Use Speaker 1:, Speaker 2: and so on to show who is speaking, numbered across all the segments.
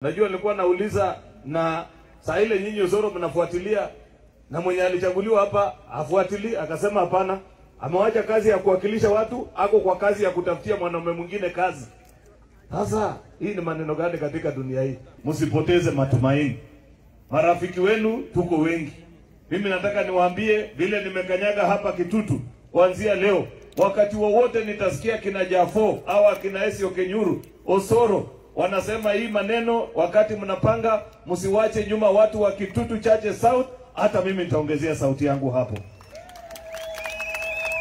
Speaker 1: Najua nilikuwa nauliza na saa ile nyinyi Osoro mnafuatilia na mwenye alichaguliwa hapa afuatili, akasema hapana, amewacha kazi ya kuwakilisha watu, ako kwa kazi ya kutafutia mwanaume mwingine kazi. Sasa hii ni maneno gani katika dunia hii? Msipoteze matumaini. Marafiki wenu tuko wengi. Mimi nataka niwaambie vile nimekanyaga hapa Kitutu kuanzia leo, wakati wowote nitasikia kina Jafo au akina Esio Kenyuru, Osoro wanasema hii maneno, wakati mnapanga msiwache nyuma watu wa Kitutu Chache South, hata mimi nitaongezea sauti yangu hapo.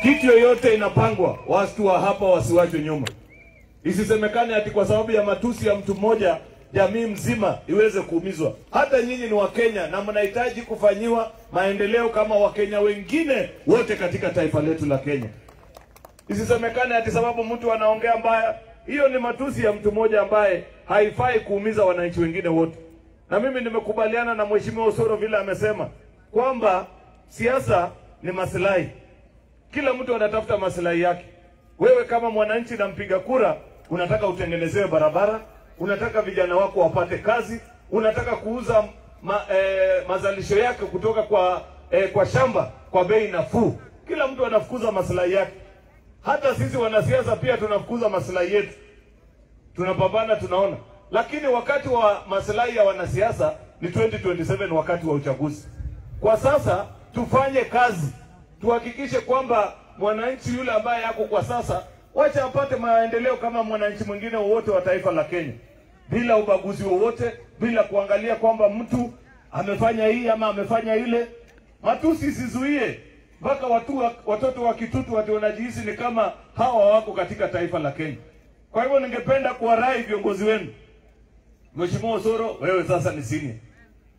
Speaker 1: Kitu yoyote inapangwa, watu wa hapa wasiwachwe nyuma. Isisemekane ati kwa sababu ya matusi ya mtu mmoja jamii mzima iweze kuumizwa. Hata nyinyi ni Wakenya na mnahitaji kufanyiwa maendeleo kama Wakenya wengine wote katika taifa letu la Kenya. Isisemekane ati sababu mtu anaongea mbaya, hiyo ni matusi ya mtu mmoja ambaye haifai kuumiza wananchi wengine wote. Na mimi nimekubaliana na Mheshimiwa Osoro vile amesema kwamba siasa ni maslahi. Kila mtu anatafuta maslahi yake. Wewe kama mwananchi na mpiga kura unataka utengenezewe barabara, unataka vijana wako wapate kazi, unataka kuuza mazalisho yake kutoka kwa shamba kwa bei nafuu. Kila mtu anafukuza maslahi yake. Hata sisi wanasiasa pia tunafukuza maslahi yetu. Tunapambana, tunaona. Lakini wakati wa maslahi ya wanasiasa ni 2027, wakati wa uchaguzi. Kwa sasa tufanye kazi, tuhakikishe kwamba mwananchi yule ambaye yako kwa sasa wacha apate maendeleo kama mwananchi mwingine wowote wa taifa la Kenya, bila ubaguzi wowote, bila kuangalia kwamba mtu amefanya hii ama amefanya ile. Matusi isizuie mpaka watoto wa Kitutu watu wanajihisi ni kama hawa wako katika taifa la Kenya. Kwa hivyo ningependa kuwarai viongozi wenu. Mheshimiwa Osoro, wewe sasa ni senior.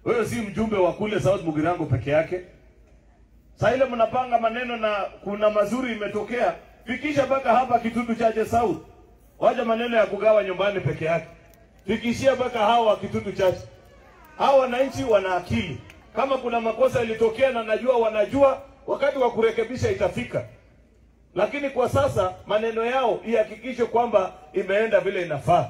Speaker 1: Wewe si mjumbe wa kule South Mugirango peke yake. Saa ile mnapanga maneno na kuna mazuri imetokea, fikisha mpaka hapa Kitutu Chache South. Wacha maneno ya kugawa nyumbani peke yake. Fikishia mpaka hawa wa Kitutu Chache. Hawa wananchi wana akili. Kama kuna makosa ilitokea na najua wanajua, wakati wa kurekebisha itafika. Lakini kwa sasa maneno yao ihakikishe kwamba imeenda vile inafaa.